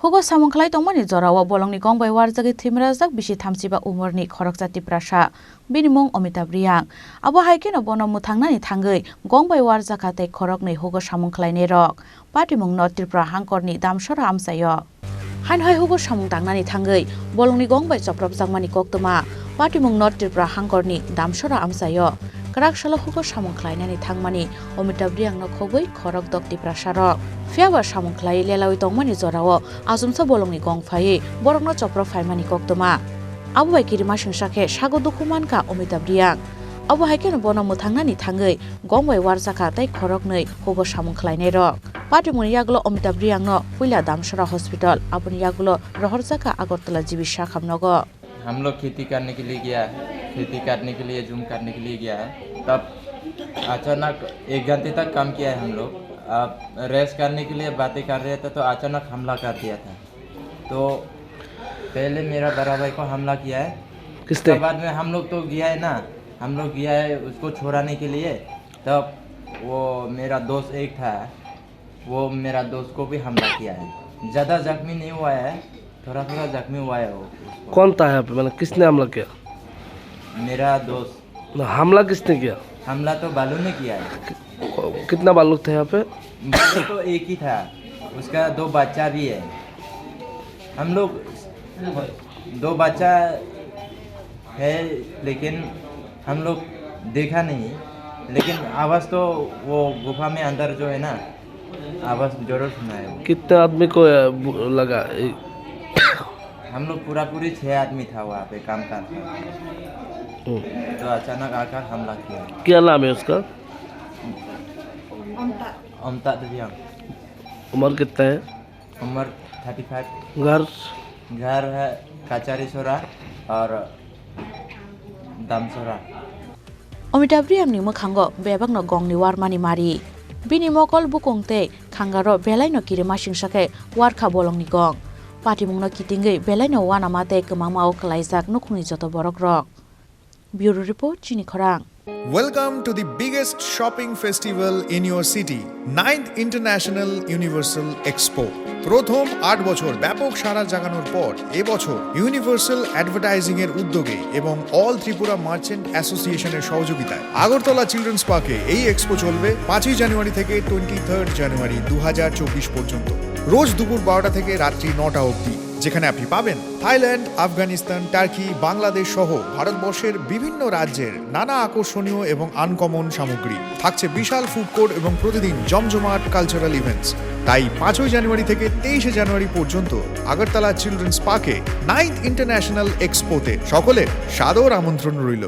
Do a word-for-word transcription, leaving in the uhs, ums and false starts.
Hugo samung khlai tongmani jorao bolongni gong bai warjagwi thwimarajak bisi thamchiba umorni khoroksa Tiprasa, bini mung Amitabh Riyang. Abo hai kheno bono mwthangnani thangwi gong bai warjakha tei khoroknwi hugo samung khlainairok patimungno Tripura hangkorni Damsora amchaio. Haino hai hugo samung tangnani thangwi bolongni gong bai chopropjakmani koktwma patimungno Tripura hangkorni Damsora amchaio. Kwrak salo hugo samung khlainani thangmani Amitabh Riyangno khobwi khorok dok Tiprasarok. Phiyaba samung khlai lelawi tongmani jorao achomsa bolongni gong phaiwi borokno choprop phaimani koktwma. Abo bai kirimasingsa khe sago dukhu mankha Amitabh Riyang. Abo hai kheno bono mwthangnani thangwi gong bai warjakha tei khoroknwi hugo samung khlainairok. Patimungni yagulo Amitabh Riyangno puila Damsora Hospital, aboni yagulo rohorjakha Agartala G B Sakham nogo. हम लोग खेती करने के लिए गया है, खेती करने के लिए, जूम काटने के लिए गया है। तब अचानक एक घंटे तक काम किया है हम लोग। अब रेस्ट करने के लिए बातें कर रहे थे, तो अचानक हमला कर दिया था। तो पहले मेरा बड़ा भाई को हमला किया है। किसने? उसके बाद में हम लोग तो गया है ना, हम लोग गया है उसको छुड़ाने के लिए। तब वो मेरा दोस्त एक था, वो मेरा दोस्त को भी हमला किया है। ज़्यादा जख्मी नहीं हुआ है, थोड़ा थोड़ा जख्मी हुआ है वो, उसको। कौन था यहाँ पे, मतलब किसने हमला किया? मेरा दोस्त। ना, हमला किसने किया? हमला तो बालू ने किया है। कि-, कितना बालक था यहाँ पे? बालू तो एक ही था, उसका दो बच्चा भी है। हम लोग दो बच्चा है, लेकिन हम लोग देखा नहीं, लेकिन आवाज़ तो वो गुफा में अंदर जो है ना, आवाज़ जरूर सुना है। कितने आदमी को, अ, बु-, लगा? ए- हम लोग पूरा पूरी छः आदमी था वहाँ पे काम करता। हम्म। तो अचानक आकर हमला किया। क्या नाम है उसका? अमता। अमता देवियांग। उम्र कितना है? उम्र थर्टी फाइव। घर? घर है कचारी सोरा और दामसोरा। Amitabh Riyamni mwkhango bebakno gongni warmani mari. Bini mokol bukung tei khangaro belaino kirimasingsa khe warkha bolongni gong. Patimungno kitingwi belaino uanama tei kwmangmao kwlaijak nukhungni joto borokrok. Bureau Report, Chini Khorang. Welcome to the biggest shopping festival in your city, ninth International Universal Expo. প্রথম আট বছর ব্যাপক সাড়া জাগানোর পর এবছর universal advertising এর উদ্যোগে এবং অল ত্রিপুরা মার্চেন্ট অ্যাসোসিয়েশনের সহযোগিতায় আগরতলা চিলড্রেন্স পার্কে এই এক্সপো চলবে পাঁচই জানুয়ারি থেকে টোয়েন্টি থার্ড জানুয়ারি দু হাজার চব্বিশ পর্যন্ত, রোজ দুপুর বারোটা থেকে রাত্রি নটা অবধি, যেখানে আপনি পাবেন থাইল্যান্ড, আফগানিস্তান, টার্কি, বাংলাদেশ সহ ভারতবর্ষের বিভিন্ন রাজ্যের নানা আকর্ষণীয় এবং আনকমন সামগ্রী। থাকছে বিশাল ফুড কোর্ট এবং প্রতিদিন জমজমাট কালচারাল ইভেন্টস। তাই পাঁচই জানুয়ারি থেকে তেইশে জানুয়ারি পর্যন্ত আগরতলা চিলড্রেন্স পার্কে নাইন্থ ইন্টারন্যাশনাল এক্সপোতে সকলের সাদর আমন্ত্রণ রইল।